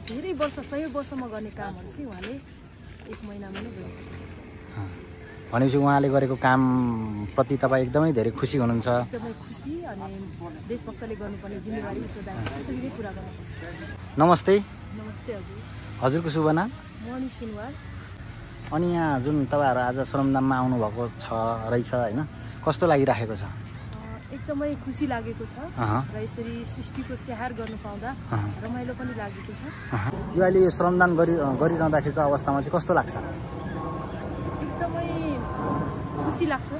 धेरै वर्ष 100 वर्षमा गर्ने कामहरू चाहिँ उहाँले 1 महिनामा नै गरिसक्नु छ। भनेपछि उहाँले गरेको काम प्रति तपाईँ एकदमै धेरै खुसी हुनुहुन्छ? एकदमै खुसी अनि देशभक्तले गर्नुपर्ने जिम्मेवारी उत्तरदायित्व त्यसरी नै पुरा गर्नुपर्छ। नमस्ते। नमस्ते हजुर। हजुरको शुभ नाम? मणि सुनवार। अनि यहाँ जुन तपाईँहरू आज श्रमदानमा आउनुभएको छ रहेछ होइन, कस्तो लागिराखेको छ? एकदमै खुसी लागेको छ र यसरी सृष्टिको स्याहार गर्नु पाउँदा रमाइलो पनि लागेको छ। यो अहिले यो श्रमदान गरिरहँदाखेरिको अवस्थामा चाहिँ कस्तो लाग्छ? एकदमै खुसी लाग्छ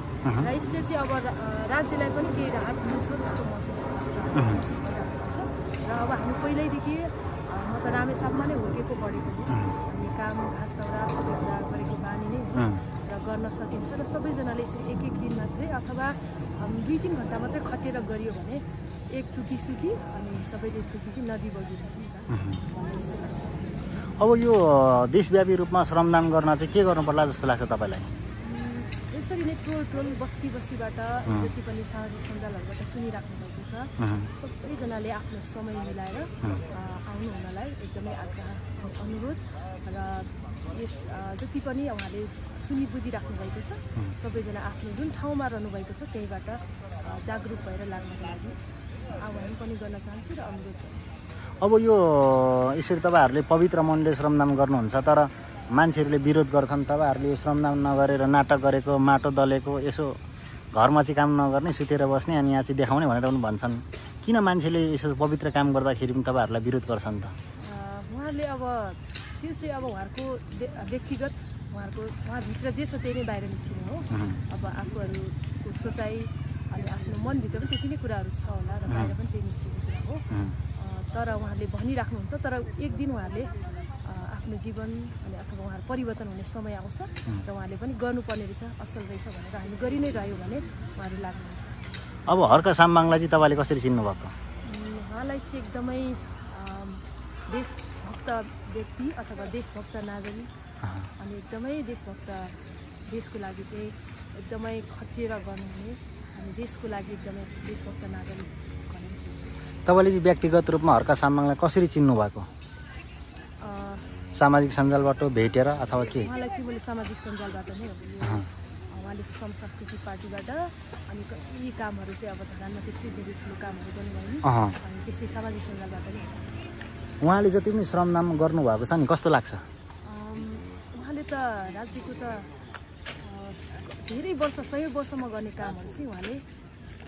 र यसले चाहिँ अब राज्यलाई पनि केही राहत मिल्छ जस्तो महसुस भइरहेको छ। र अब हामी पहिल्यैदेखि म त रामेछापमा नै हुर्केको बढेको हो। हामी काम घाँस दाउरा गरेको बानी नै हो र गर्न सकिन्छ र सबैजनाले यसरी एक दिन मात्रै अथवा 2-3 घन्टा मात्रै खटेर गरियो भने एक थुकी सुकी अनि सबैले थुकी चाहिँ नदी बगिन्छ नि त। अब यो देशव्यापी रूपमा श्रमदान गर्न चाहिँ के गर्नुपर्ला जस्तो लाग्छ तपाईँलाई? यसरी नै टोल बस्ती बस्तीबाट जति पनि सामाजिक सञ्जालहरूबाट सुनिराख्नु भएको छ सबैजनाले आफ्नो समय मिलाएर आउनु हुनलाई एकदमै आग्रह अनुरोध र यस जति पनि उहाँले सुनि बुझिराख्नु भएको छ सबैजना आफ्नो जुन ठाउँमा रहनुभएको छ त्यहीबाट जागरुक भएर लाग्नको लागि आह्वान पनि गर्न चाहन्छु र अनुरोध। अब यो यसरी तपाईँहरूले पवित्र मनले श्रमदान गर्नुहुन्छ तर मान्छेहरूले विरोध गर्छन्, तपाईँहरूले यो श्रमदान नगरेर नाटक गरेको, माटो दलेको, यसो घरमा चाहिँ काम नगर्ने, सुतेर बस्ने अनि यहाँ चाहिँ देखाउने भनेर पनि भन्छन्। किन मान्छेले यसो पवित्र काम गर्दाखेरि पनि तपाईँहरूलाई विरोध गर्छन् त? उहाँहरूले अब त्यो चाहिँ अब उहाँहरूको व्यक्तिगत उहाँभित्र जे छ त्यही नै बाहिर निस्किने हो। अब आफूहरूको सोचाइ अनि आफ्नो मनभित्र पनि त्यति नै कुराहरू छ होला र बाहिर पनि त्यही निस्किने कुरा हो। तर उहाँहरूले भनिराख्नुहुन्छ तर एक दिन उहाँहरूले आफ्नो जीवन अनि अथवा उहाँहरू परिवर्तन हुने समय आउँछ र उहाँले पनि गर्नुपर्ने रहेछ, असल रहेछ भनेर हामी गरि नै रह्यो भने उहाँहरू लाग्नुहुन्छ। अब हर्क साम्बाङलाई चाहिँ तपाईँले कसरी चिन्नुभएको? उहाँलाई चाहिँ एकदमै देशभक्त व्यक्ति अथवा देशभक्त नागरिक अनि एकदमै देशभक्त, देशको लागि चाहिँ एकदमै खटिएर गर्नुहुने अनि देशको लागि एकदमै देशभक्त नागरिक भनेर चिन्छु। तपाईँले चाहिँ व्यक्तिगत रूपमा हर्क साम्बाङलाई कसरी चिन्नुभएको? सामाजिक सञ्जालबाट भेटेर अथवा के? उहाँलाई चाहिँ मैले सामाजिक सञ्जालबाट नै हो। उहाँले चाहिँ सम सांस्कृतिक पार्टीबाट अनि कति कामहरू चाहिँ अब धरानमा त्यति धेरै ठुलो कामहरू गर्नुभयो नि अनि त्यसै सामाजिक सञ्जालबाट नै। उहाँले जति पनि श्रमदान गर्नुभएको छ नि कस्तो लाग्छ? उहाँले त राज्यको त धेरै वर्ष 100 वर्षमा गर्ने कामहरू चाहिँ उहाँले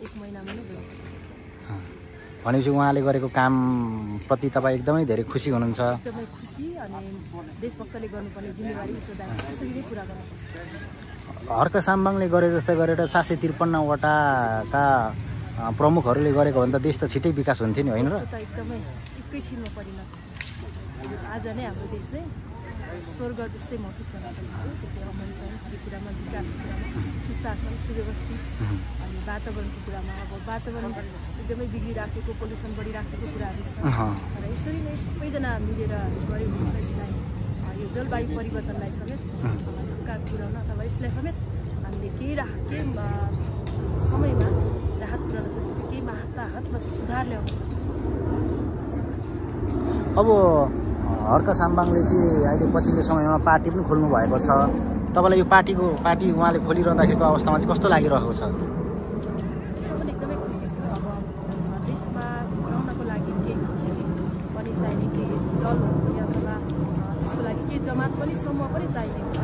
1 महिनामा नै गरिसक्नु छ। भनेपछि उहाँले गरेको काम प्रति तपाईँ एकदमै धेरै खुसी हुनुहुन्छ? एकदमै खुसी अनि देशभक्तले गर्नुपर्ने जिम्मेवारी उत्तरदायित्व त्यसरी नै पुरा गर्नुपर्छ। हर्क साम्बाङले गरे जस्तै गरेर 753 वटाका प्रमुखहरूले गरेको भने त देश त छिट्टै विकास हुन्थ्यो नि, होइन र? एकदमै एकैछिनमा परिणत हुन्छ। आज नै हाम्रो देश चाहिँ स्वर्ग जस्तै महसुस गर्न सकिन्छ। त्यसै अमन चाहिँ यो कुरामा विकासको कुरामा सुशासन सुव्यवस्थित अनि वातावरणको कुरामा अब वातावरण एकदमै बिग्रिराखेको, पोल्युसन बढिराखेको कुराहरू छ र यसरी नै सबैजना मिलेर गऱ्यौँ भने यसलाई यो जलवायु परिवर्तनलाई समेत रोकथाम पुर्याउन अथवा यसलाई समेत हामीले केही समयमा राहत पुर्याउन सकिन्छ, केही हदमा सुधार ल्याउन सकिन्छ। अब हर्क साम्बाङले चाहिँ अहिले पछिल्लो समयमा पार्टी पनि खोल्नु भएको छ, तपाईँलाई यो पार्टी उहाँले खोलिरहँदाखेरिको अवस्थामा चाहिँ कस्तो लागिरहेको छ? यसमा पनि एकदमै खुसी छु। अब देशमा पुर्याउनको लागि केही पनि चाहिने केही दलहरू पनि अथवा त्यसको लागि केही जमात पनि समूह पनि चाहिने होला।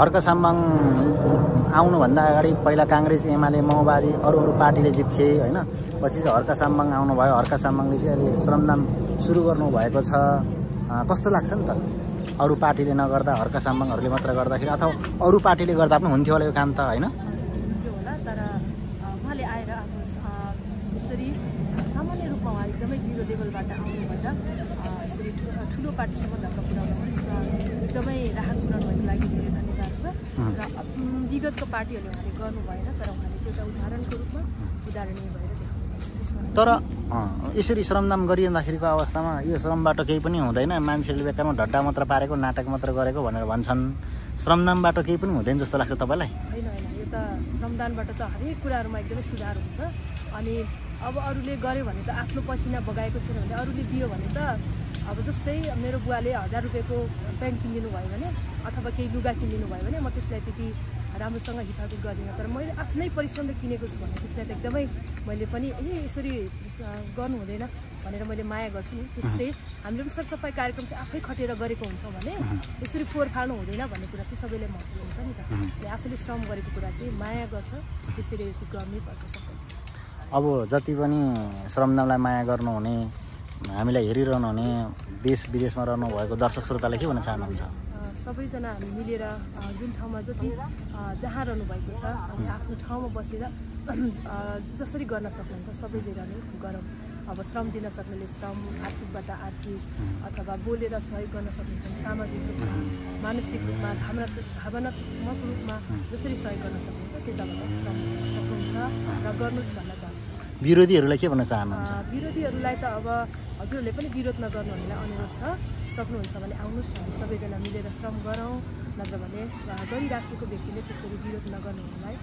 हर्क साम्बाङ आउनुभन्दा अगाडि पहिला काङ्ग्रेस, एमाले, माओवादी अरू पार्टीले जित्थे होइन, पछि चाहिँ हर्क साम्बाङ आउनुभयो। हर्क साम्बाङले चाहिँ अहिले श्रमदान सुरु गर्नुभएको छ, कस्तो लाग्छ नि त? अरू पार्टीले नगर्दा हर्क साम्बाङहरूले मात्र गर्दाखेरि अथवा अरू पार्टीले गर्दा पनि हुन्थ्यो होला यो काम त, होइन? हुन्थ्यो होला तर उहाँले आएर आफ्नो यसरी सामान्य रूपमा उहाँ एकदमै जिरो लेभलबाट आउनु भएर यसरी ठुलो पार्टीसम्म धक्का पुर्याउनु एकदमै राहत पुर्याउनुको लागि धेरै धन्यवाद छ। र विगतको पार्टीहरूले उहाँले गर्नु भएन तर उहाँले चाहिँ एउटा उदाहरणको रूपमा उदाहरणीय भएर देखाउनु। तर यसरी श्रमदान गरिरहँदाखेरिको अवस्थामा यो श्रमबाट केही पनि हुँदैन, मान्छेहरूले बेकारमा ढड्डा मात्र पारेको, नाटक मात्र गरेको भनेर भन्छन्। श्रमदानबाट केही पनि हुँदैन जस्तो लाग्छ तपाईँलाई? होइन, यो त श्रमदानबाट त हरेक कुराहरूमा एकदमै सुधार हुन्छ अनि अब अरूले गर्यो भने त आफ्नो पसिना बगाएको छैन भने अरूले दियो भने त अब जस्तै मेरो बुवाले 1000 रुपियाँको प्यान्ट किनिदिनु भयो भने अथवा केही लुगा किनिदिनु भयो भने म त्यसलाई त्यति राम्रोसँग हिफाजत गर्दिनँ तर मैले आफ्नै परिश्रमले किनेको छु भने त्यसलाई त एकदमै मैले पनि यसरी गर्नु हुँदैन भनेर मैले माया गर्छु नि त्यस्तै हामीले पनि सरसफाइ कार्यक्रम चाहिँ आफै खटेर गरेको हुन्छौँ भने यसरी फोहोर फाल्नु हुँदैन भन्ने कुरा चाहिँ सबैले महसुस हुन्छ नि त आफूले श्रम गरेको कुरा चाहिँ माया गर्छ त्यसरी चाहिँ गर्नै पर्छ सबै अब जति पनि श्रमदानलाई माया गर्नुहुने हामीलाई हेरिरहनु हुने देश विदेशमा रहनु भएको दर्शक श्रोताले के भन्न चाहनुहुन्छ सबैजना हामी मिलेर जुन ठाउँमा जति जहाँ रहनु भएको छ अनि आफ्नो ठाउँमा बसेर जसरी गर्न सक्नुहुन्छ सबैले नै गरौँ अब श्रम दिन सक्नेले श्रम आर्थिकबाट आर्थिक अथवा बोलेर सहयोग गर्न सक्नुहुन्छ सामाजिक रूपमा मानसिक रूपमा भावनात्मक रूपमा जसरी सहयोग गर्न सक्नुहुन्छ त्यताबाट श्रम सक्नुहुन्छ र गर्नुहोस् भन्न चाहन्छु विरोधीहरूलाई के भन्न चाहनुहुन्छ विरोधीहरूलाई त अब हजुरहरूले पनि विरोध नगर्नु हामीलाई अनुरोध छ सक्नुहुन्छ भने आउनुहोस् हामी सबैजना मिलेर श्रम गरौँ नत्र भने गरिराखेको व्यक्तिले त्यसरी विरोध नगर्नु हामीलाई